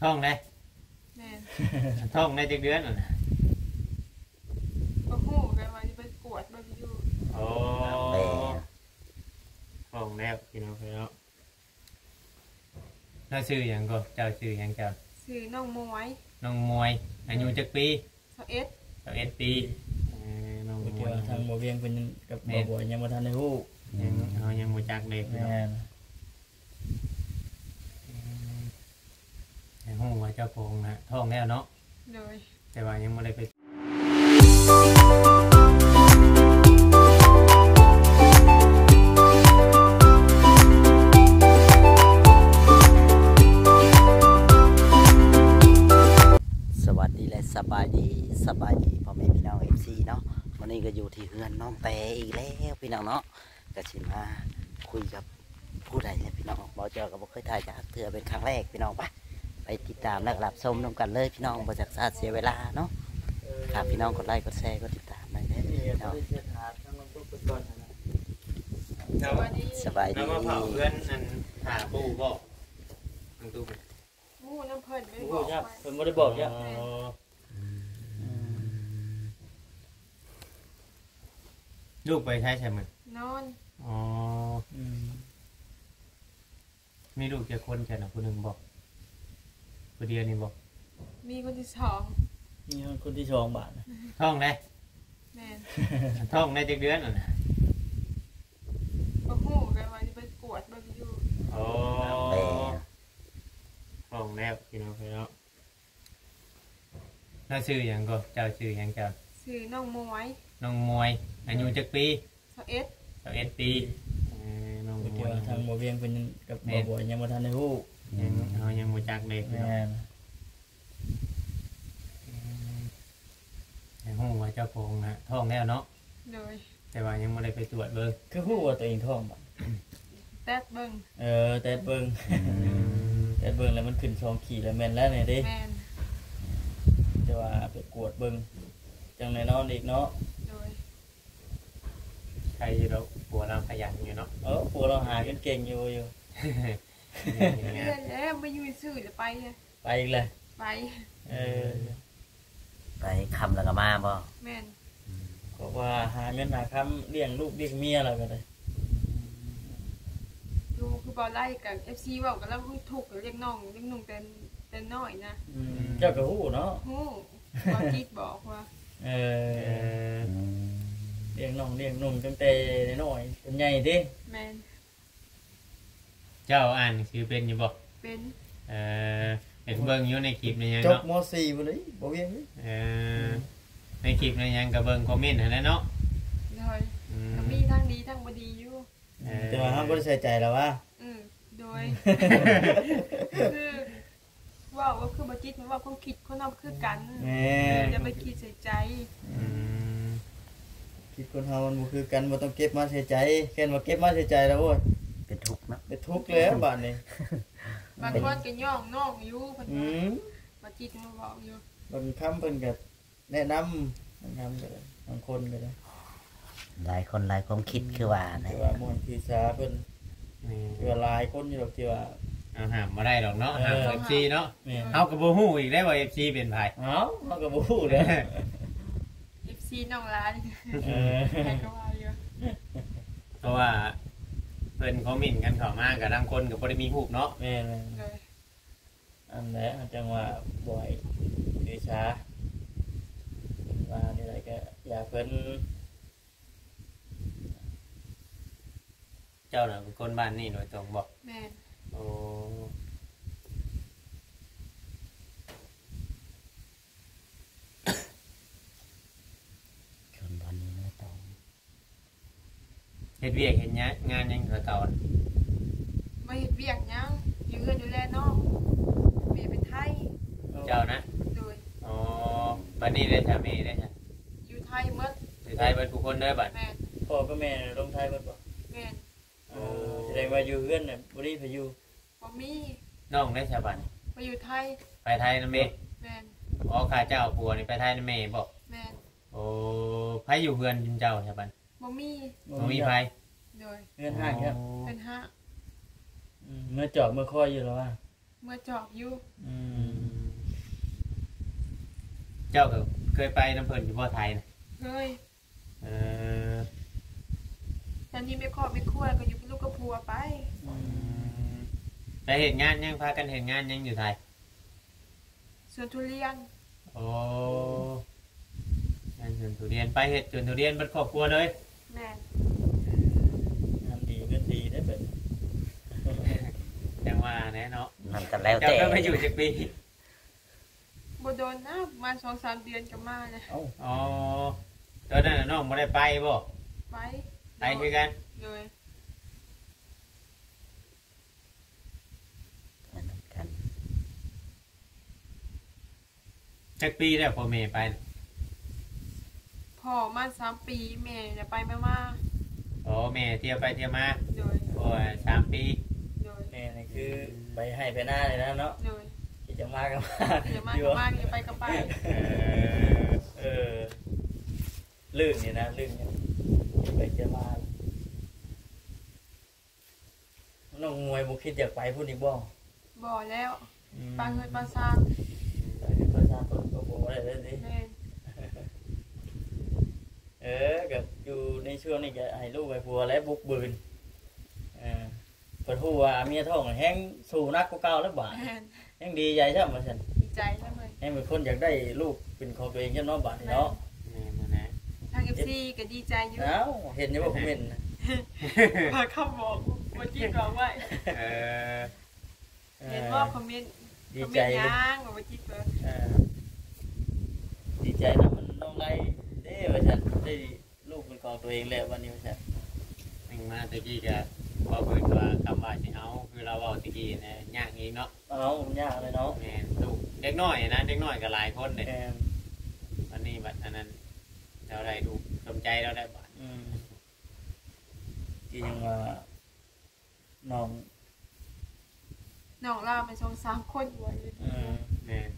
ທ້ອງແດ່? ແມ່ນ. ທ້ອງໄດ້ຈັກເດືອນແລ້ວນະ? ບໍ່ຮູ້ ແຕ່ວ່າຊິໄປກວດເບິ່ງຢູ່. ໂອ້ ແມ່ນ. ທ້ອງແລ້ວພີ່ນ້ອງເອີຍເນາະ. ລາວຊື່ຫຍັງກໍ? ເຈົ້າຊື່ຫຍັງເຈົ້າ? ຊື່ນ້ອງມວຍ. ນ້ອງມວຍ ອາຍຸຈັກປີ? ຊາວເອັດ. ຊາວເອັດປີ. ເອີ ນ້ອງມວຍ ທາງບໍ່ວຽງເພິ່ນກັບ ແມ່ນ ບໍ່ບອຍຍັງບໍ່ທັນໄດ້ຮູ້. ຍັງ ເຮົາຍັງບໍ່ຈັກເດ້ພີ່ນ້ອງ. ແມ່ນ. ໃຫ້ຮູ້ວ່າເຈົ້າຂອງນະທ້ອງແລ້ວເນາະ. ໂດຍ. ແຕ່ວ່າຍັງບໍ່ໄດ້ໄປ. ສະຫວັດດີ ແລະ ສະບາຍດີ, ສະບາຍດີພໍ່ແມ່ພີ່ນ້ອງ ເອັຟຊີ ເນາະ. ມື້ນີ້ກໍຢູ່ທີ່ເຮືອນນ້ອງແຕອີກແລ້ວພີ່ນ້ອງເນາະ. ກໍຊິມາຄຸຍກັບ ຜູ້ໃດແຫຼະພີ່ນ້ອງ, ເວົ້າເຈົ້າກໍບໍ່ເຄີຍຖ່າຍຈັກເທື່ອ ເປັນຄັ້ງແລກພີ່ນ້ອງ. ໄປ ໄປຕິດຕາມ ແລະ ຮັບຊົມນຳກັນເລີຍພີ່ນ້ອງ, ບໍ່ຢາກສາເສຍເວລາເນາະ. ຝາກພີ່ນ້ອງກົດໄລ ກົດແຊ ກົດຕິດຕາມໃຫ້ແດ່ພີ່ນ້ອງ. ສະບາຍດີ ສະບາຍດີ. ເຮົາມາເຝົ້າເຮືອນອັນຖ້າປູ່ບໍ່? ອັນຕູ້ ຮູ້ນຳເພິ່ນ ບໍ່ໄດ້ບອກ. ເພິ່ນບໍ່ໄດ້ບອກ. ອໍ ອືມ ລູກໄປໃສຊະມື້? ນອນ. ອໍ ອືມ ມີລູກຈັກຄົນຊະນະ? ຜູ້ໜຶ່ງບໍ່? ຜູ້ດຽວນີ້ບໍ່? ມີຄົນທີສອງ. ມີຄົນທີສອງບາດ. ທ້ອງແດ່? ແມ່ນ. ທ້ອງໄດ້ຈັກເດືອນແລ້ວນະ? ບໍ່ຮູ້ ແຕ່ວ່າຊິໄປກວດເບິ່ງຢູ່. ໂອ້ ແມ່ນ. ທ້ອງແລ້ວພີ່ນ້ອງເອີຍເນາະ. ລາວຊື່ຫຍັງກໍ? ເຈົ້າຊື່ຫຍັງເຈົ້າ? ຊື່ນ້ອງມວຍ. ນ້ອງມວຍ ອາຍຸຈັກປີ? ຊາວເອັດ. ຊາວເອັດປີ. ເອີ ນ້ອງມວຍ ທາງບໍ່ວຽງເພິ່ນກັບ ແມ່ນ ບໍ່ບອຍຍັງບໍ່ທັນໄດ້ຮູ້. ຍັງ ເຮົາຍັງບໍ່ຈັກເດ້. ແມ່ນ. ໃຫ້ຮູ້ວ່າເຈົ້າຂອງນະທ້ອງແລ້ວເນາະ. ໂດຍ. ແຕ່ວ່າຍັງບໍ່ໄດ້ໄປກວດເບິ່ງ. ຄືຮູ້ວ່າຕົວເອງທ້ອງບາດ? ແຕດເບິ່ງ. ເອີ ແຕດເບິ່ງ. ອືມ ແຕດເບິ່ງແລ້ວມັນຂຶ້ນສອງຂີດແລ້ວແມ່ນແລ້ວນີ້ເດ້. ແມ່ນ. ແຕ່ວ່າໄປກວດເບິ່ງ ຈັ່ງແນ່ນອນອີກເນາະ. ໂດຍ. ໃຄຢູ່ດອກ ຜົວລາວຂະຫຍັນຢູ່ເນາະ. ເອີ ຜົວລາວຫາເງິນເກັ່ງຢູ່ ຢູ່. ແມ່ນແລ້ວ ມາຢູ່ຊື່ແລ້ວໄປ ໄປອີກແລ້ວ. ໄປ. ເອີ ໄປຄ່ຳແລ້ວກໍມາບໍ່? ແມ່ນ. ອືມ ເພາະວ່າຫາເງິນຫາຄຳລ້ຽງລູກລ້ຽງເມຍແລ້ວກໍໄດ້ ຢູ່ຄືບໍ່ໄລ່ກັນ. ເອັຟຊີ ເວົ້າກັນແລ້ວຄືທຸກ ລ້ຽງນ້ອງລ້ຽງນຸ່ງແຕ່ ແຕ່ນ້ອຍນະ. ອືມ ເຈົ້າກໍຮູ້ເນາະ. ຮູ້ ບໍ່ຈິດບອກວ່າ ເອີ ເອີ ອືມ ລ້ຽງນ້ອງລ້ຽງນຸ່ງຕັ້ງແຕ່ນ້ອຍຈົນໃຫຍ່ເດ້. ແມ່ນ. ເຈົ້າອ່ານໜັງສືເປັນຢູ່ບໍ່? ເປັນ. ເອີ ເຫັນເບິ່ງຢູ່ໃນຄລິບໃນຫຍັງເນາະ. ຈົບ ມໍສີ່ພຸ້ນເດ້ ບໍ່ວຽງເດ້. ເອີ ອືມ ໃນຄລິບໃນຫຍັງກໍເບິ່ງຄອມເມັນຫັ້ນແຫຼະເນາະ. ໂດຍ. ອືມ ກໍມີທັງດີທັງບໍ່ດີຢູ່. ເອີ ແຕ່ວ່າເຮົາບໍ່ໄດ້ໃສ່ໃຈລະວ່າ. ອືມ ໂດຍ. ຄື ເວົ້າກໍຄືບໍ່ຈິດ ເວົ້າຄວາມຄິດຄົນເຮົາຄືກັນ. ແມ່ນ. ຢ່າໄປຄິດໃສ່ໃຈ. ອືມ ຄິດຄົນເຮົາມັນບໍ່ຄືກັນ ບໍ່ຕ້ອງເກັບມາໃສ່ໃຈ. ແຄ່ນວ່າເກັບມາໃສ່ໃຈແລ້ວ ໂອ້ຍ ເປັນທຸກເນາະ ເປັນທຸກແລ້ວບາດນີ້. ບາງຄົນກໍຍ້ອງນ້ອງຢູ່ ເພິ່ນວ່າ. ອືມ ບໍ່ຈິດມາເວົ້າຢູ່. ບາງຄຳເພິ່ນກໍ ແນະນຳ ບາງຄຳກໍໄດ້ ບາງຄົນກໍໄດ້ ຫຼາຍຄົນຫຼາຍຄວາມຄິດ ອືມ ຄືວ່ານະ ຄືວ່າມ່ວນຄືຊາເພິ່ນ. ແມ່ນ. ຄືວ່າຫຼາຍຄົນຢູ່ດອກທີ່ວ່າ ເຮົາຫ້າມບໍ່ໄດ້ດອກເນາະ. ເອີ ຫ້າມ ເອັຟຊີ ເນາະ. ແມ່ນ. ເຮົາກໍບໍ່ຮູ້ອີກເດ້ວ່າ ເອັຟຊີ ເປັນໃຜ. ເອົ້າ ເຮົາກໍບໍ່ຮູ້ເດ້ ເອັຟຊີ ນ້ອງຫຼາຍ. ເອີ ໃຜກໍວ່າຢູ່ ເພາະວ່າເພິ່ນຄອມເມັນກັນເຂົ້າມາ ກໍລາງຄົນກໍບໍ່ໄດ້ມີຮູບເນາະ. ແມ່ນໆ. ໂດຍ. ອັນແຫຼະ ເຮົາຈັ່ງວ່າບໍ່ໃຫ້ຖືຊາ ວ່າແນວໃດກໍຢ່າເພິ່ນ. ເຈົ້ານະເປັນຄົນບ້ານນີ້ໂດຍຕົງບໍ່? ແມ່ນ. ໂອ້ ຄົນບ້ານນີ້ໂດຍຕົງ. ເຮັດວຽກເຮັດງານ ງານຫຍັງແຕ່ເກົ່າ? ບໍ່ເຮັດວຽກຫຍັງ ຢູ່ເຮືອນດູແລນ້ອງ. ແມ່ໄປໄທ. ເຈົ້ານະ? ໂດຍ. ອໍ ບັດນີ້ໄດ້ສາມີໄດ້ຊະ? ຢູ່ໄທໝົດ. ຢູ່ໄທເບິດທຸກຄົນເດີບັດ. ແມ່ນ. ພໍ່ກັບແມ່ລົງໄທເບິດບໍ່? ແມ່ນ. ໂອ້ ສະແດງວ່າຢູ່ເຮືອນນະບໍ່ມີໃຜຢູ່? ບໍ່ມີ. ນ້ອງໄດ້ຊະບັດນີ້? ໄປຢູ່ໄທ. ໄປໄທນຳແມ່? ແມ່ນ. ອໍ ຂ້າເຈົ້າເອົາຜົວນີ້ໄປໄທນຳແມ່ບໍ? ແມ່ນ. ໂອ້ ໃຜຢູ່ເຮືອນຈຸມເຈົ້າຊະບັດ? ບໍ່ມີ. ບໍ່ມີໃຜ? ໂດຍ. ເຮືອນຮ້າງແລ້ວ? ໂອ້ ເຮືອນຮ້າງ. ອືມ ເມືອຈອບເມືອຄອຍຢູ່ລະວ່າ? ເມືອຈອບຢູ່. ອືມ ເຈົ້າກໍເຄີຍໄປນຳເພິ່ນຢູ່ບໍ່ ໄທນະ? ເຄີຍ. ເອີ ຕອນນີ້ແມ່ຄອບແມ່ຄົວກໍຢູ່ກັບລູກກັບຜົວໄປ. ອືມ ໄປເຮັດງານຫຍັງ ພາກັນເຮັດງານຫຍັງຢູ່ໄທ? ສວນທຸລຽນ. ໂອ້ ງານສວນທຸລຽນ ໄປເຮັດສວນທຸລຽນເບິດຄອບຄົວເລີຍ? ແມ່ນ. ງານດີເງິນດີເດ້ເພິ່ນ ຈັ່ງວ່າແຫຼະເນາະ. ມັນກໍແລ້ວແຕ່. ເຈົ້າໄປຢູ່ຈັກປີ? ບໍ່ດົນນະ ປະມານສອງສາມເດືອນກໍມາແລ້ວ. ເອົ້າ ອໍ ຕອນນັ້ນນ້ອງບໍ່ໄດ້ໄປບໍ່? ໄປ. ໄປຄືກັນ. ໂດຍ. ມານຳກັນ. ຈັກປີແລ້ວພໍ່ແມ່ໄປ? ພໍ່ມາສາມປີ ແມ່ໄດ້ໄປມາໆ. ອໍ ແມ່ທ່ຽວໄປທ່ຽວມາ. ໂດຍ. ພໍ່ສາມປີ. ໂດຍ. ແມ່ນີ້ຄືໄປໄຮ່ໄປນານີ້ນະເນາະ. ໂດຍ. ຊິຈະມາກໍມາ ຊິຈະມາກໍມາ ຊິໄປກໍໄປ. ເອີ ເອີ ລື່ນນີ້ນະ ລື່ນນີ້ ໄປຈະມາ. ນ້ອງມວຍບໍ່ຄິດຢາກໄປພຸ້ນອີກບໍ່? ບໍ່ແລ້ວ. ອືມ ປາເຮືອນປາຊານ ປາເຮືອນປາຊານເພິ່ນກໍບໍ່ໄດ້ເລີຍຕິ. ແມ່ນ. ເອີ ກໍຢູ່ໃນຊ່ວງນີ້ກໍໃຫ້ລູກໃຫ້ຜົວແລະບຸກບືນ. ເອີ ເພິ່ນຮູ້ວ່າເມຍທ້ອງແຮງສູ້ໜັກກວ່າເກົ່າແລ້ວບາດ. ແມ່ນ. ແຮງດີໃຈຊ້ຳວ່າຊັ້ນ. ດີໃຈແລ້ວເວີຍ. ແຮງເປັນຄົນຢາກໄດ້ລູກເປັນຂອງຕົວເອງຊັ້ນເນາະ ບາດນີ້ເນາະ. ແມ່ນ. ແມ່ນນັ້ນແຫຼະ. ທາງເອັຟຊີກໍດີໃຈຢູ່. ອ້າວ ເຫັນຢູ່ບໍ່ຄອມເມັນນະ? ວ່າຄຳບອກບໍ່ຈິດບອກໄວ້. ເອີ ເອີ ເຫັນບໍ່ຄອມເມັນ? ດີໃຈ. ຄອມເມັນຫຍັງວ່າບໍ່ຈິດເບິ່ງ. ເອີ ດີໃຈນຳນ້ອງໄລເດ້ວ່າຊັ້ນ ໄດ້ລູກເປັນຂອງຕົວເອງແລ້ວບັດນີ້ວ່າຊັ້ນ. ຍັງມາແຕ່ກີ້ກະເວົ້າເພິ່ນວ່າຄຳວ່າຊິເອົາ ຄືລາວເວົ້າແຕ່ກີ້ນະ ຍາກອີກເນາະ. ເອົາ ຍາກເລີຍເນາະ. ແມ່ນ. ລູກເດັກນ້ອຍນະ ເດັກນ້ອຍກໍຫຼາຍຄົນເດ້. ແມ່ນ. ບັດນີ້ບັດອັນນັ້ນ ລາວໄດ້ລູກສົມໃຈລາວໄດ້ບາດ. ອືມ ຄືຫຍັງວ່າ ນ້ອງ ນ້ອງລາວແມ່ນສອງສາມຄົນຢູ່ ເອີ ແມ່ນ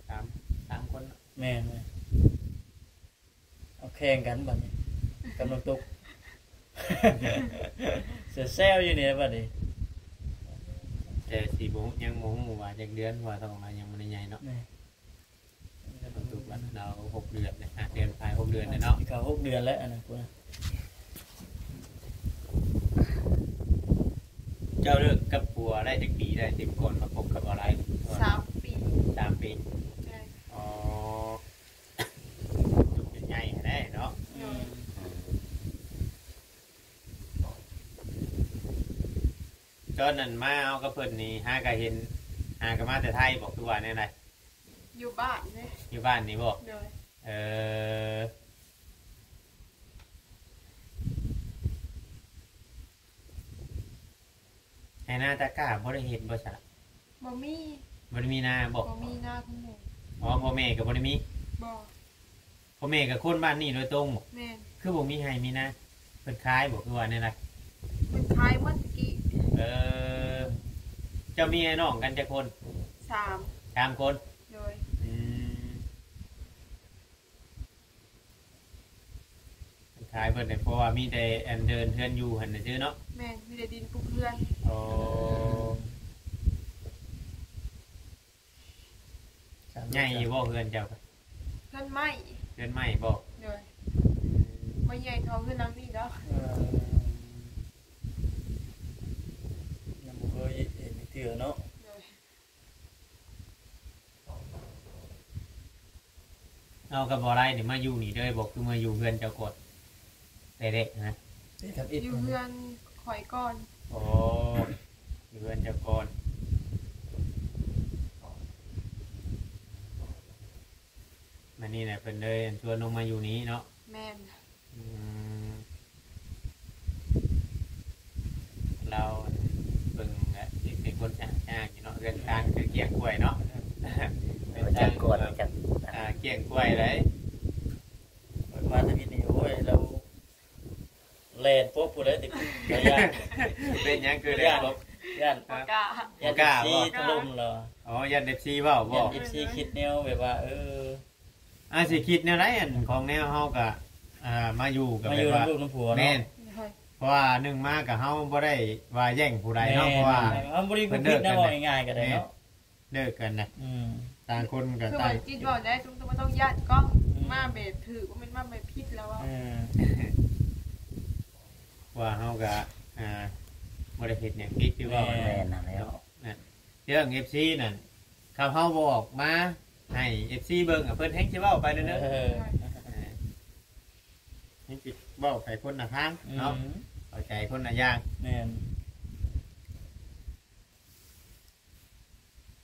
ສາມ ສາມຄົນເນາະ. ແມ່ນ ແມ່ນ. ເອົາແຂ່ງກັນບັດນີ້ ກຳລັງຕົກ ແຊວໆຢູ່ນີ້ບັດນີ້. ແຕ່ຊິບໍ່ ຍັງບໍ່ຮູ້ວ່າຈັກເດືອນ ເພາະວ່າທ້ອງລາວຍັງບໍ່ໄດ້ໃຫຍ່ເນາະ. ແມ່ນ. ລາວຫົກເດືອນແລ້ວ ຫ້າເດືອນ ຫ້າເດືອນປາຍ ຫົກເດືອນແລ້ວເນາະ. ເຂົ້າຫົກເດືອນແລ້ວ ອັນນັ້ນພຸ້ນນະ. ເຈົ້າເລີກກັບຜົວໄດ້ຈັກປີແລ້ວ ແຕ່ກ່ອນມາພົບກັບອອນລາຍ? ສາມປີ. ສາມປີ. ແມ່ນ. ອໍ ຈຸກຈົນໃຫຍ່ຫັ້ນແຫຼະເນາະ. ໂດຍ. ຕອນນັ້ນມາເອົາກັບເພິ່ນນີ້ ຫາກະເຫັນ ຫາກະມາແຕ່ໄທບໍ ຄືວ່າແນວໃດ? ຢູ່ບ້ານເດ້. ຢູ່ບ້ານນີ້ບໍ? ໂດຍ. ເອີ ໄຮ່ນາຕາກ້າບໍ່ໄດ້ເຮັດບໍ່ຊະລະ? ບໍ່ມີ. ບໍ່ໄດ້ມີນາບໍ? ບໍ່ມີນາຂອງໝູ່. ອໍ ພໍ່ແມ່ກໍບໍ່ໄດ້ມີ? ບໍ່. ພໍ່ແມ່ກໍຄົນບ້ານນີ້ໂດຍຕົງບໍ? ແມ່ນ. ຄືບໍ່ມີໄຮ່ມີນາ? ເພິ່ນຂາຍບໍ ຄືວ່າແນວໃດ? ເພິ່ນຂາຍໝົດຕະກີ້. ເອີ ເຈົ້າມີອ້າຍນ້ອງກັນຈັກຄົນ? ສາມ. ສາມຄົນ? ໂດຍ. ອືມ ເພິ່ນຂາຍເບິດເລີຍ ເພາະວ່າມີແຕ່ອັນເດີ່ນເຮືອນຢູ່ຫັ້ນນະຊື່ເນາະ? ແມ່ນ. ມີແຕ່ດິນປຸກເຮືອນ. ໂອ້ ໃຫຍ່ຢູ່ບໍ່ເຮືອນເຈົ້າ? ເຮືອນໄມ້. ເຮືອນໄມ້ບໍ? ໂດຍ. ອືມ ບໍ່ໃຫຍ່ເທົ່າເຮືອນຫຼັງນີ້ດອກ. ເອີ ຍັງບໍ່ເຄີຍເຫັນຈັກເທື່ອເນາະ. ໂດຍ. ເອົາ ກັບບໍ່ໄດ້ນີ້ມາຢູ່ນີ້ເດີບໍ ຄືມາຢູ່ເຮືອນເຈົ້າກ່ອນແຕ່ແລກນະ? ຢູ່ເຮືອນຂ້ອຍກ່ອນ. ອໍ ຢູ່ເຮືອນເຈົ້າກ່ອນ. ມານີ້ແຫຼະ ເພິ່ນເລີຍຊວນລົງມາຢູ່ນີ້ເນາະ. ແມ່ນ. ອືມ ລາວເບິ່ງແລ້ວເປັນຄົນຊ່າງໆຢູ່ເນາະ ເຮືອນຊານຄືກ້ຽງກ້ວຍເນາະ. ເຮືອນຊານ ຮູ້ຈັກກ່ອນ ຮູ້ຈັກ ອ່າ ກ້ຽງກ້ວຍໃດ. ເພິ່ນມາທຳອິດນີ້ ໂອ້ຍ ລາວແລ່ນປົບພຸ້ນແຫຼະ ແຕ່ຢ້ານ. ເປັນຫຍັງຄືແລ່ນປົບ? ຢ້ານ ບໍ່ກ້າ ຢ້ານ ບໍ່ກ້າ ເອັຟຊີ ບໍ່? ຖະຫຼົ່ມລາວ. ອໍ ຢ້ານເອັຟຊີເວົ້າບໍ? ຢ້ານເອັຟຊີຄິດແນວແບບວ່າ ເອີ ອາ ຊິຄິດແນວໃດ ອັນຂອງແນວເຮົາກະ ອ່າ ມາຢູ່ກັບ ມາຢູ່ ແບບວ່າ ນຳລູກນຳຜົວເນາະ. ແມ່ນ. ໂດຍ. ເພາະວ່າໜຶ່ງມາກະເຮົາບໍ່ໄດ້ວ່າແຍ່ງຜູ້ໃດເນາະ. ແມ່ນ. ເພາະວ່າ ເຮົາບໍ່ໄດ້ຜິດນະ ເວົ້າງ່າຍໆກໍໄດ້ເນາະ. ແມ່ນ. ເລີກກັນນະ ອືມ ຕ່າງຄົນກໍ ຄື ຕ່າງ ວ່າຈິດເວົ້າໄດ້ ຕ້ອງ ຕ້ອງຢ້ານກ້ອງ ອືມ ມາແບບຖືກ ບໍ່ແມ່ນມາແບບຜິດແລ້ວເວົ້າ ເອີ ວ່າເຮົາກໍ ອ່າ ບໍ່ໄດ້ເຮັດຫຍັງຜິດ ຄືເວົ້າ ແມ່ນ ນັ້ນແຫຼະ ເນາະ ເລື່ອງເອັຟຊີນັ້ນ ຄັນເຮົາບໍ່ອອກມາໃຫ້ເອັຟຊີເບິ່ງ ເພິ່ນແຮ່ງຊິເວົ້າໄປເລື້ອຍໆ ເອີ ເອີ ຍັງຊິເວົ້າໄປຄົນລະທາງເນາະ ອືມ ເຂົ້າໃຈຄົນລະຢ່າງ ແມ່ນ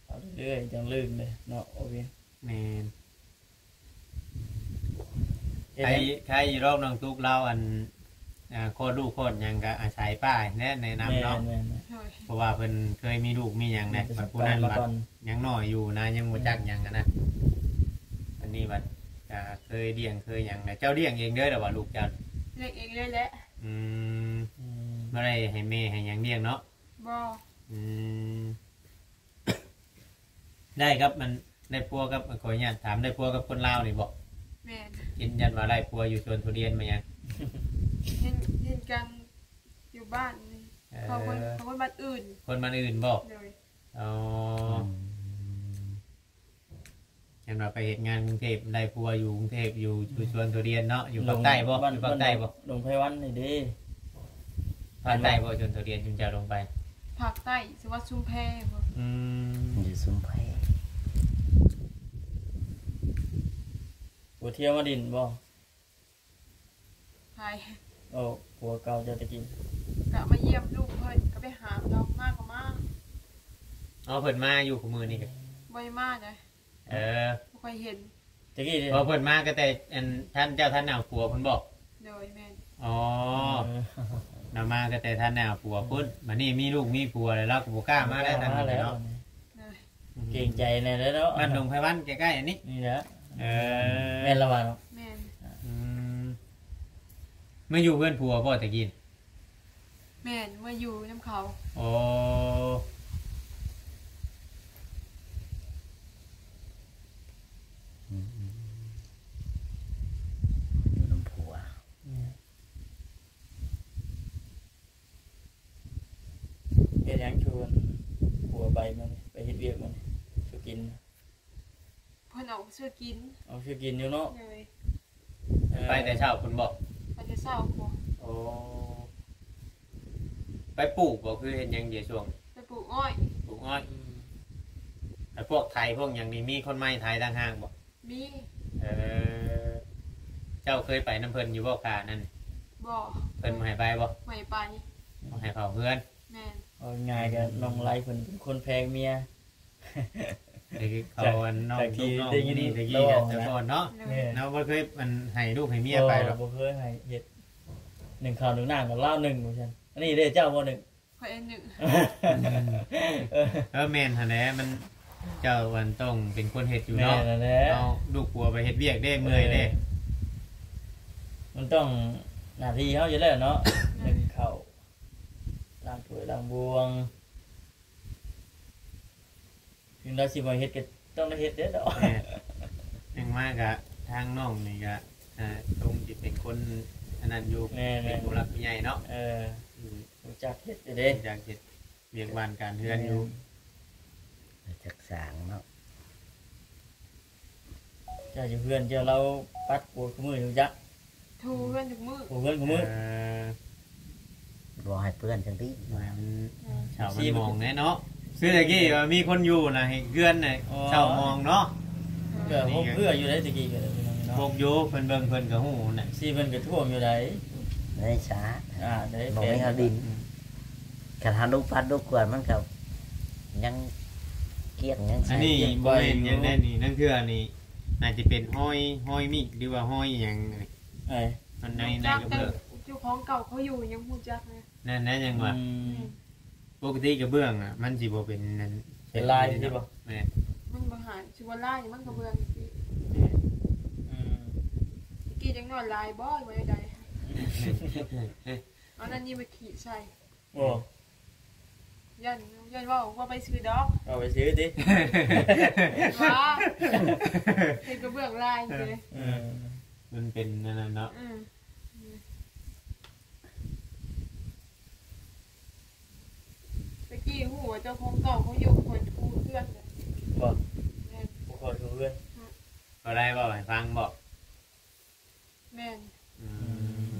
ເວົ້າເລື້ອຍໆ ຈັ່ງລຶ້ງເດ້ເນາະ ໂອເຄ ແມ່ນ ໃຄ ໃຄຢູ່ດອກ ນ້ອງຕຸກລາວ ອັນ ອ່າ ຄອດລູກຄອດຫຍັງກໍອາໄສປ້າແນະ ແນະນຳເນາະ ແມ່ນໆ ໂດຍ ເພາະວ່າເພິ່ນເຄີຍມີລູກມີຫຍັງແຫຼະ ແມ່ນ ບັດຜູ້ນັ້ນບັດຍັງນ້ອຍຢູ່ນະ ຍັງບໍ່ຈັກຫຍັງຫັ້ນນະ ອັນນີ້ບັດກໍເຄີຍລ້ຽງເຄີຍຫຍັງແຫຼະ ເຈົ້າລ້ຽງເອງເດີ ຫຼືວ່າລູກເຈົ້າ? ລ້ຽງເອງເລີຍແຫຼະ ອືມ ອືມ ບໍ່ໄດ້ໃຫ້ແມ່ໃຫ້ຫຍັງລ້ຽງເນາະ? ບໍ່ ອືມ ໄດ້ກັບມັນ ໄດ້ຜົວກັບ ຂໍອະນຸຍາດຖາມ ໄດ້ຜົວກັບຄົນລາວນີ້ບໍ່? ແມ່ນ ຢືນຢັນວ່າໄດ້ຜົວຢູ່ສວນທຸລຽນມາຫຍັງ? ເຫັນ ເຫັນກັນຢູ່ບ້ານນີ້ ເອີ ເຂົາຄົນ ເຂົາຄົນບ້ານອື່ນ ຄົນບ້ານອື່ນບໍ່? ໂດຍ ອໍ ອືມ ເຫັນວ່າໄປເຮັດງານກຸງເທບ ໄດ້ຜົວຢູ່ກຸງເທບ ຢູ່ ຢູ່ສວນທຸລຽນເນາະ ຢູ່ພາກໃຕ້ບໍ່? ຢູ່ພາກໃຕ້ບໍ່? ດົງໄພວັນນີ້ເດ້ ພາກໃຕ້ບໍ່? ສວນທຸລຽນຈຸມເຈົ້າລົງໄປ ພາກໃຕ້ ສະຫວັດຊຸມແພບໍ່? ອືມ ຢູ່ຊຸມແພ ຜົວທ່ຽວມາດິນບໍ່? ໃຜ? ໂອ້ ຜົວເກົ່າເຈົ້າແຕ່ກີ້ ກະມາຢ້ຽມລູກເພິ່ນ ກະໄປຫາດອກ ມາກໍມາ ອໍ ເພິ່ນມາຢູ່ຄູ່ມື້ນີ້ກະ ບໍ່ໄດ້ມາເດ້ ເອີ ບໍ່ຄ່ອຍເຫັນ ແຕ່ກີ້ນີ້ ເພາະເພິ່ນມາກໍແຕ່ ອັນ ທ່ານເຈົ້າ ທ່ານເອົາຜົວພຸ້ນບໍ່? ໂດຍ ແມ່ນ ອໍ ເອີ ລາວມາກໍແຕ່ທ່ານໄດ້ເອົາຜົວພຸ້ນ ບັດນີ້ມີລູກມີຜົວແລ້ວ ລາວກໍບໍ່ກ້າມາແລ້ວ ທາງນີ້ເນາະ ໂດຍ ເກງໃຈແດ່ເນາະ ບ້ານດົງໄພວັນໃກ້ໆ ອັນນີ້ ນີ້ແຫຼະ ເອີ ແມ່ນລະວ່າເນາະ ແມ່ນ ອືມ ມາຢູ່ເຮືອນຜົວບໍ່ແຕ່ກີ້? ແມ່ນ ມາຢູ່ນຳເຂົາ ໂອ້ ອືມ ຢູ່ນຳຜົວ ແມ່ນ ເຮັດຫຍັງຊວນຜົວໄປມື້ນີ້ ໄປເຮັດວຽກມື້ນີ້ ສູ່ກິນ? ເພິ່ນອອກຊື້ກິນ ອອກຊື້ກິນຢູ່ເນາະ ໂດຍ ເອີ ໄປແຕ່ເຊົ້າພຸ້ນບໍ່? ໄປແຕ່ເຊົ້າພຸ້ນ ໂອ້ ໄປປູກບໍ່ ຄືເຮັດຫຍັງດຽວຊ່ວງ? ໄປປູກອ້ອຍ ປູກອ້ອຍ ອືມ ແລ້ວພວກໄຖພວກຫຍັງນີ້ ມີຄົນໃໝ່ໄຖຕ່າງຫາກບໍ່? ມີ ເອີ ເຈົ້າເຄີຍໄປນຳເພິ່ນຢູ່ບໍ່ ການັ້ນ? ບໍ່ ເພິ່ນບໍ່ໃຫ້ໄປບໍ່? ບໍ່ໃຫ້ໄປ ບໍ່ໃຫ້ເຂົ້າເຮືອນ ແມ່ນ ເວົ້າງ່າຍກໍນ້ອງໄລເພິ່ນເປັນຄົນແພງເມຍ ເຂົາ ອັນ ນ້ອງລູກນ້ອງນີ້ແຕ່ກີ້ແຕ່ກ່ອນເນາະ ແມ່ນ ເນາະ ບໍ່ເຄີຍ ອັນ ໃຫ້ລູກໃຫ້ເມຍໄປດອກ ບໍ່ເຄີຍໃຫ້ເຮັດ ໜຶ້ງເຂົ້າໜຶ້ງນ້ຳກັບລາວໜຶ້ງ ວ່າຊັ້ນ ອັນນີ້ເດ້ ເຈົ້າບໍ່ໜຶ້ງ? ຂ້ອຍໜຶ້ງ ເອີ ແມ່ນຫັ້ນແຫຼະ ມັນ ເຈົ້າ ອັນ ຕ້ອງເປັນຄົນເຮັດຢູ່ເນາະ ແມ່ນຫັ້ນແຫຼະ ເອົາລູກຜົວໄປເຮັດວຽກເດ້ ເມື່ອຍເດ້ ເອີ ມັນຕ້ອງໜ້າທີ່ເຮົາຢູ່ແລ້ວເນາະ ແມ່ນ ໜຶ້ງເຂົ້າ ລ້າງຖ້ວຍລ້າງບ່ວງ ເຖິງລາວຊິບໍ່ເຮັດກໍຕ້ອງໄດ້ເຮັດເດ້ເນາະ ແມ່ນ ຈັ່ງມາກະທາງນ້ອງນີ້ກະ ອ່າ ຊົງຊິເປັນຄົນອັນນັ້ນຢູ່ ແມ່ນໆ ເປັນຜູ້ຫຼັກຜູ້ໃຫຍ່ເນາະ ເອີ ອືມ ຮູ້ຈັກເຮັດຢູ່ເດ້ ຮູ້ຈັກເຮັດວຽກບ້ານການເຮືອນຢູ່ ແມ່ນ ຮູ້ຈັກສ້າງເນາະ ເຈົ້າຢູ່ເຮືອນເຈົ້າ ລາວປັດກວາດຄູ່ມື້ ຮູ້ຈັກ? ຖູເຮືອນທຸກມື້ ຖູເຮືອນທຸກມື້ ເອີ ບໍ່ໃຫ້ເປື້ອນຈັ່ງຕິ ມັນ ເອີ ເຊົາມັນມອງແນ່ເນາະ ຄືແຕ່ກີ້ວ່າມີຄົນຢູ່ນະ ໃຫ້ເຮືອນນະ ອໍ ເຊົາມອງເນາະ ກໍຫົກເພື່ອຢູ່ໄດ໋ ແຕ່ກີ້ກໍໄດ້ເນາະ ຫົກຢູ່ ເພິ່ນເບິ່ງເພິ່ນກໍຮູ້ນະ ຊິເພິ່ນກໍຖ້ວງຢູ່ໃດ໋ ໃນສາ ອ່າ ໃນ ບໍ່ມີເຮົາດິນ ອືມ ຄັນເຮົາດຸປັດດຸກວາດ ມັນກໍຍັງກ້ຽງ ຍັງໃສ ອັນນີ້ບໍ່ແມ່ນຫຍັງໃດ໋ນີ້ ລາງເທື່ອນີ້ ອາດຈະເປັນຮອຍ ຮອຍມີດ ຫຼືວ່າຮອຍຫຍັງນີ້ ເອີ ມັນໃນ ໃນກະເບື້ອງ ເຈົ້າຂອງເກົ່າເຂົາຢູ່ຍັງຮູ້ຈັກເລີຍ ນັ້ນນະ ຍັງວ່າ ອືມ ແມ່ນ ປົກກະຕິກະເບື້ອງອະ ມັນຊິບໍ່ເປັນນັ້ນ ເປັນລາຍ ເປັນລາຍ ຊິບໍ່ ແມ່ນ ມັນບໍ່ຫາຍ ຊິວ່າລາຍມັນກະເບື້ອງ ອືມ ຕະກີ້ຍັງນ້ອຍລາຍບໍ່ ຫຼືວ່າໃດ ເອົານັ້ນນີ້ມາຂີດໃສ່ ໂອ້ ຢ້ານ ຢ້ານເວົ້າ ເວົ້າໄປຊື່ດອກ ເວົ້າໄປຊື່ຕິ ວ່າເຮັດກະເບື້ອງລາຍເດ້ ເອີ ມັນເປັນອັນນັ້ນເນາະ ອືມ ຕະກີ້ຮູ້ວ່າເຈົ້າຂອງເກົ່າເຂົາຢູ່ ຂ້ອຍຖູເຮືອນ ບໍ່? ແມ່ນ ບໍ່ຄ່ອຍຮູ້ເຮືອນ. ອືມ ບໍ່ໄດ້ເວົ້າໃຫ້ຟັງບໍ່? ແມ່ນ. ອືມ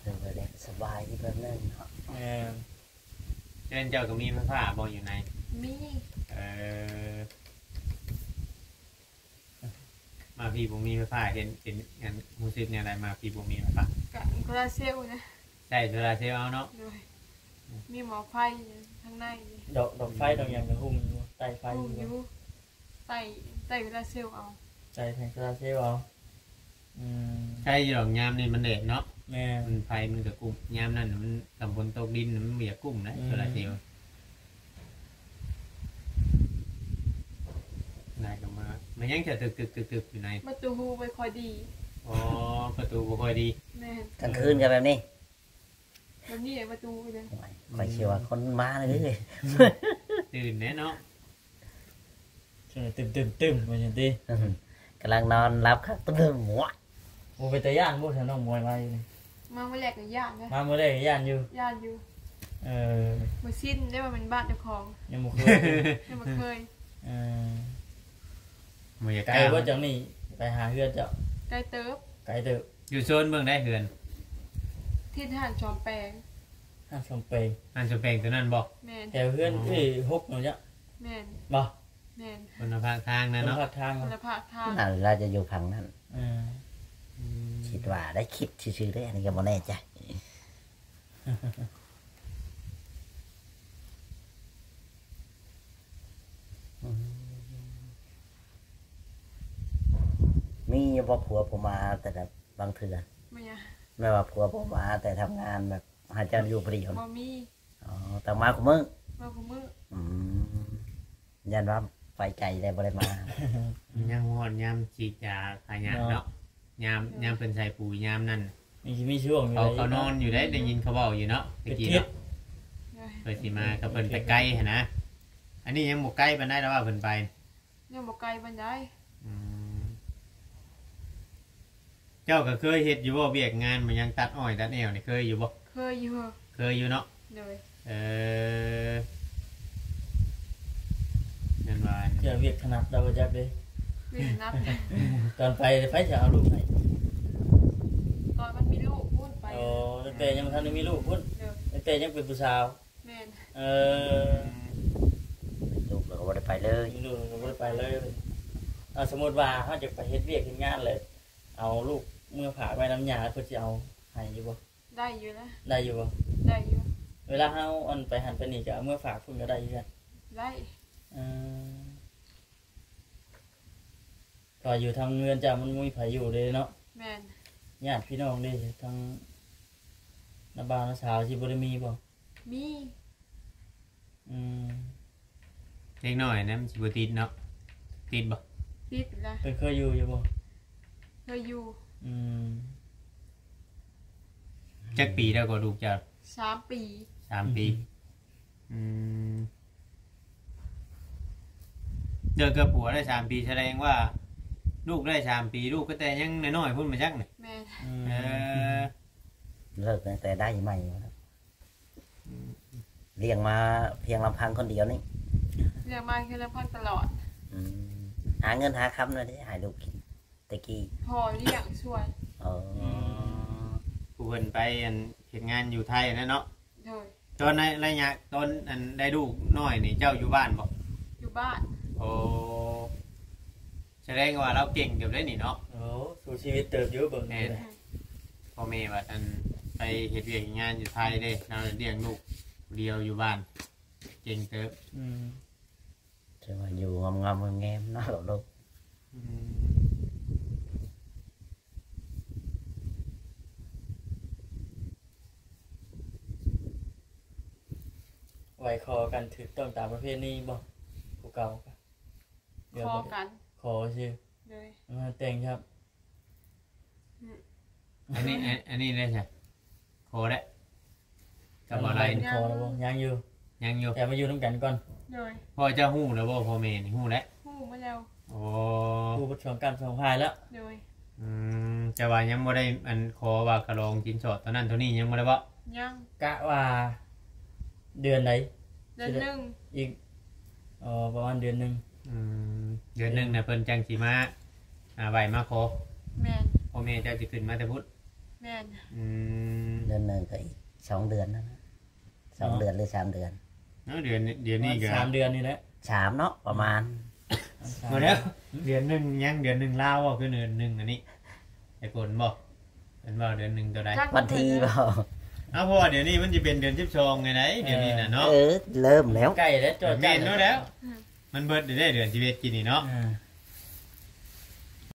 ເພິ່ນກໍໄດ້ສະບາຍອີກແບບໜຶ່ງເນາະ. ແມ່ນ. ເຮືອນເຈົ້າກໍມີໄຟຟ້າບໍ່ຢູ່ໃນ? ມີ. ເອີ ມາພີ້ບໍ່ມີໄຟຟ້າ ເຫັນເປັນອັນ ຮູ້ສຶກແນວໃດມາພີ້ບໍ່ມີໄຟຟ້າ? ກະໂຊລາເຊວນະ. ໃຊ້ໂຊລາເຊວເອົາເນາະ. ໂດຍ. ມີໝໍ້ໄຟທາງໃນ. ດອກ ດອກໄຟດອກຫຍັງກໍຫຸ້ມຢູ່ ໄຕ້ໄຟຫຸ້ມຢູ່. ຢູ່ ໄຕ້ ໄຕ້ໂຊລາເຊວເອົາ. ໄຕ້ແຜງໂຊລາເຊວເອົາ. ອືມ ໃຊ້ຢູ່ດອກ ຍາມນີ້ມັນແດດເນາະ. ແມ່ນ. ມັນ ໄຟມັນກໍກຸ້ມ ຍາມນັ້ນມັນ ຕຳຝົນຕົກດິນມັນບໍ່ຢາກກຸ້ມນະ. ອືມ ໂຊລາເຊວ. ນາຍກໍມາ ມາຍັງຈະຕຶກໆໆໆຢູ່ໃນ ປະຕູບໍ່ຄ່ອຍດີ. ອໍ ປະຕູບໍ່ຄ່ອຍດີ. ແມ່ນ. ກາງຄືນກໍແບບນີ້ ແບບນີ້ແຫຼະປະຕູເດ້. ໂອ້ຍ ຂ້ອຍຄິດວ່າຄົນມາເລີຍ. ຕື່ນແດ່ເນາະ. ຕຶມໆໆ ວ່າຊັ້ນຕິ. ກຳລັງນອນຫຼັບຄັກ ຕຶມໆ ໝວກ. ໂອ້ ເປັນຕາຢ້ານບໍ່ ຖ້ານ້ອງມວຍມາຢູ່ນີ້? ມາມື້ແລກກໍຢ້ານນະ. ມາມື້ແລກກໍຢ້ານຢູ່? ຢ້ານຢູ່. ເອີ ບໍ່ຊິນເດ້ວ່າແມ່ນບ້ານເຈົ້າຂອງ. ຍັງບໍ່ເຄີຍ? ຍັງບໍ່ເຄີຍ. ເອີ ບໍ່ຢາກ ໄກບໍ່ຈາກນີ້ໄປຫາເຮືອນເຈົ້າ? ໄກເຕີບ. ໄກເຕີບ. ຢູ່ໂຊນເບິ່ງໄດ້ເຮືອນ ທິດຮ້ານສອມແປງ. ຮ້ານສອມແປງ. ຮ້ານສອມແປງຕົວນັ້ນບໍ່? ແມ່ນ. ແຖວເຮືອນ ອໍ ເອີ ຫົກນັ້ນເຈົ້າ? ແມ່ນ. ບໍ່? ແມ່ນ. ຄົນລະພາກທາງນັ້ນເນາະ. ຄົນລະພາກທາງ. ຄົນລະພາກທາງ. ນັ້ນລະຈະຢູ່ຝັ່ງນັ້ນ. ເອີ ອືມ ຄິດວ່າໄດ້ ຄິດຊື່ໆເດ້ ອັນນີ້ກໍບໍ່ແນ່ໃຈ. ອືມ ມີຢູ່ບໍ່ ຜົວບໍ່ມາແຕ່ລະບາງເທື່ອ? ແມ່ນຫຍັງ? ແມ່ນວ່າຜົວບໍ່ມາແຕ່ທຳງານ ແບບໃຫ້ເຈົ້າຢູ່ຜູ້ດຽວ? ບໍ່ມີ. ອໍ ຕ້ອງມາຄູ່ມື້? ມາຄູ່ມື້. ອືມ ຢ້ານວ່າໄປໄກແລ້ວບໍ່ໄດ້ມາ. ຍັງຮອດຍາມສີດຢາຂາຍຫຍ້າເນາະ. ເນາະ ຍາມ ເອີ ຍາມເພິ່ນໃສ່ປຸ໋ຍ ຍາມນັ້ນ ຍັງຊິມີຊ່ວງຢູ່ ເຂົາ ເຂົານອນຢູ່ເດ້ ໄດ້ຍິນເຂົາເວົ້າຢູ່ເນາະ ຕະກີ້ເນາະ. ໂດຍ. ເພິ່ນຊິມາ ກໍເພິ່ນໄປໄກຫັ້ນນະ. ອັນນີ້ຍັງບໍ່ໄກປານໃດດອກວ່າເພິ່ນໄປ. ຍັງບໍ່ໄກປານໃດ. ອືມ ເຈົ້າກໍເຄີຍເຮັດຢູ່ບໍ່ ວຽກງານມາຍັງຕັດອ້ອຍຕັດແອວນີ້ ເຄີຍຢູ່ບໍ່? ເຄີຍຢູ່. ເຄີຍຢູ່ເນາະ. ໂດຍ. ເອີ ແມ່ນວ່າ ເຈົ້າວຽກຖະໜັດດອກ ບໍ່ຈັກເດ້ ວຽກຖະໜັດ. ຕອນໄປ ໃຜຈະເອົາລູກໃຫ້? ຕອນມັນມີລູກພຸ້ນໄປ. ອໍ ຕັ້ງແຕ່ຍັງບໍ່ທັນໄດ້ມີລູກພຸ້ນ. ໂດຍ. ຕັ້ງແຕ່ຍັງເປັນຜູ້ສາວ. ແມ່ນ. ເອີ ລູກເຮົາກໍບໍ່ໄດ້ໄປເລີຍ. ມີລູກເຮົາກໍບໍ່ໄດ້ໄປເລີຍ. ເອົາ ສົມມຸດວ່າເຮົາຈະໄປເຮັດວຽກເຮັດງານແລ້ວ ເອົາລູກເມືອຝາກໄວ້ນຳຍ່າ ເພິ່ນຊິເອົາໃຫ້ຢູ່ບໍ່? ໄດ້ຢູ່ນະ. ໄດ້ຢູ່ບໍ່? ໄດ້ຢູ່. ເວລາເຮົາ ອັນ ໄປຫັ້ນໄປນີ້ ກໍເອົາເມືອຝາກເພິ່ນກໍໄດ້ຢູ່ນະ. ໄດ້. ເອີ ກໍຢູ່ທາງເຮືອນເຈົ້າມັນບໍ່ມີໃຜຢູ່ເດ້ເນາະ. ແມ່ນ. ຍາດພີ່ນ້ອງເດ້ ທາງນ້າບ່າວນ້າສາວຊິບໍ່ໄດ້ມີບໍ່? ມີ. ອືມ ເດັກນ້ອຍນະ ມັນຊິບໍ່ຕິດເນາະ. ຕິດບໍ່? ຕິດລະ. ເພິ່ນເຄີຍຢູ່ຢູ່ບໍ່? ເຄີຍຢູ່. ອືມ ຈັກປີແລ້ວກໍລູກເຈົ້າ? ສາມປີ. ສາມປີ. ອືມ ອືມ ເລີກກັບຜົວໄດ້ສາມປີ ສະແດງວ່າລູກໄດ້ສາມປີ ລູກກໍແຕ່ຍັງນ້ອຍໆພຸ້ນ ມາຈັກນີ້. ແມ່ນ. ອືມ ເອີ ເລີກຕັ້ງແຕ່ໄດ້ໃໝ່. ອືມ ລ້ຽງມາພຽງລຳພັງຄົນດຽວນີ້? ລ້ຽງມາພຽງລຳພັງຕະຫຼອດ. ອືມ ຫາເງິນຫາຄຳແນວໃດໃຫ້ລູກກິນແຕ່ກີ້? ພໍ່ລ້ຽງຊ່ວຍ. ເອີ ອືມ ຜູ້ເພິ່ນໄປ ອັນ ເຮັດງານຢູ່ໄທນັ້ນເນາະ. ໂດຍ. ຕອນໃນໄລຍະຕອນ ອັນ ໄດ້ລູກນ້ອຍນີ້ ເຈົ້າຢູ່ບ້ານບໍ່? ຢູ່ບ້ານ. ໂອ້ ສະແດງວ່າລາວເກັ່ງເຕີບເດ້ນີ້ເນາະ. ໂອ້ ສູ້ຊີວິດເຕີບຢູ່ເບິ່ງ. ແມ່ນ. ພໍ່ແມ່ວ່າ ອັນ ໄປເຮັດວຽກເຮັດງານຢູ່ໄທເດ້ ລາວລ້ຽງລູກຜູ້ດຽວຢູ່ບ້ານ ເກັ່ງເຕີບ. ອືມ ຖືວ່າຢູ່ງອມໆແງມໆເນາະລູກ. ອືມ ໄຫວຂໍກັນຖືກຕ້ອງຕາມປະເພນີບໍ່? ຜູ້ເກົ່າ ຂໍກັນ ຂໍຊື່. ໂດຍ. ມາແຕ່ງຄັບ. ອືມ ອັນນີ້ ອັນ ອັນນີ້ໄດ້ຊະ ຂໍແລ້ວ ກັບບໍ່ໄດ້. ຍັງ ຂໍແລ້ວບໍ່? ຍັງຢູ່. ຍັງຢູ່. ແຕ່ມາຢູ່ນຳກັນກ່ອນ. ໂດຍ. ພໍ່ເຈົ້າຮູ້ແລ້ວບໍ່? ພໍ່ແມ່ນີ້ຮູ້ແລ້ວ? ຮູ້ໝົດແລ້ວ. ໂອ້ ຮູ້ເບິດສອງກ້ານສອງຝ່າຍແລ້ວ. ໂດຍ. ອືມ ແຕ່ວ່າຍັງບໍ່ໄດ້ ອັນ ຂໍວ່າຂະລອງສິນສອດເທົ່ານັ້ນເທົ່ານີ້ ຍັງບໍ່ໄດ້ເວົ້າ. ຍັງ. ກະວ່າ ເດືອນໃດ? ເດືອນໜຶ່ງ ອີກ ອໍ ປະມານເດືອນໜຶ່ງ. ອືມ ເດືອນໜຶ່ງນະ ເພິ່ນຈັ່ງຊິມາ ອ່າ ໄຫວ້ມາຂໍ. ແມ່ນ. ພໍ່ແມ່ເຈົ້າຊິຂຶ້ນມາແຕ່ພຸ້ນ? ແມ່ນ. ອືມ ເດືອນໜຶ່ງກໍອີກສອງເດືອນນັ້ນນະ ສອງເດືອນຫຼືສາມເດືອນ. ເນາະ ເດືອນ ດຽວນີ້ກໍສາມເດືອນນີ້ແຫຼະ. ສາມເນາະ ປະມານ. ບໍ່ແລ້ວ ເດືອນໜຶ່ງຫຍັງ ເດືອນໜຶ່ງລາວບໍ່ ຄືເດືອນໜຶ່ງອັນນີ້ ໄອ້ຝົນບໍ່? ເພິ່ນເວົ້າເດືອນໜຶ່ງໂຕໃດ? ວັນທີບໍ່? ເອົາ ເພາະວ່າດຽວນີ້ມັນຊິເປັນເດືອນສິບສອງໄງໃດ ດຽວນີ້ນະເນາະ. ເອີ ເລີ່ມແລ້ວ ໃກ້ແລ້ວ ແມ່ນແລ້ວ ມັນເບິດໄດ້ເດືອນສິບເອັດກີ້ນີ້ເນາະ. ເອີ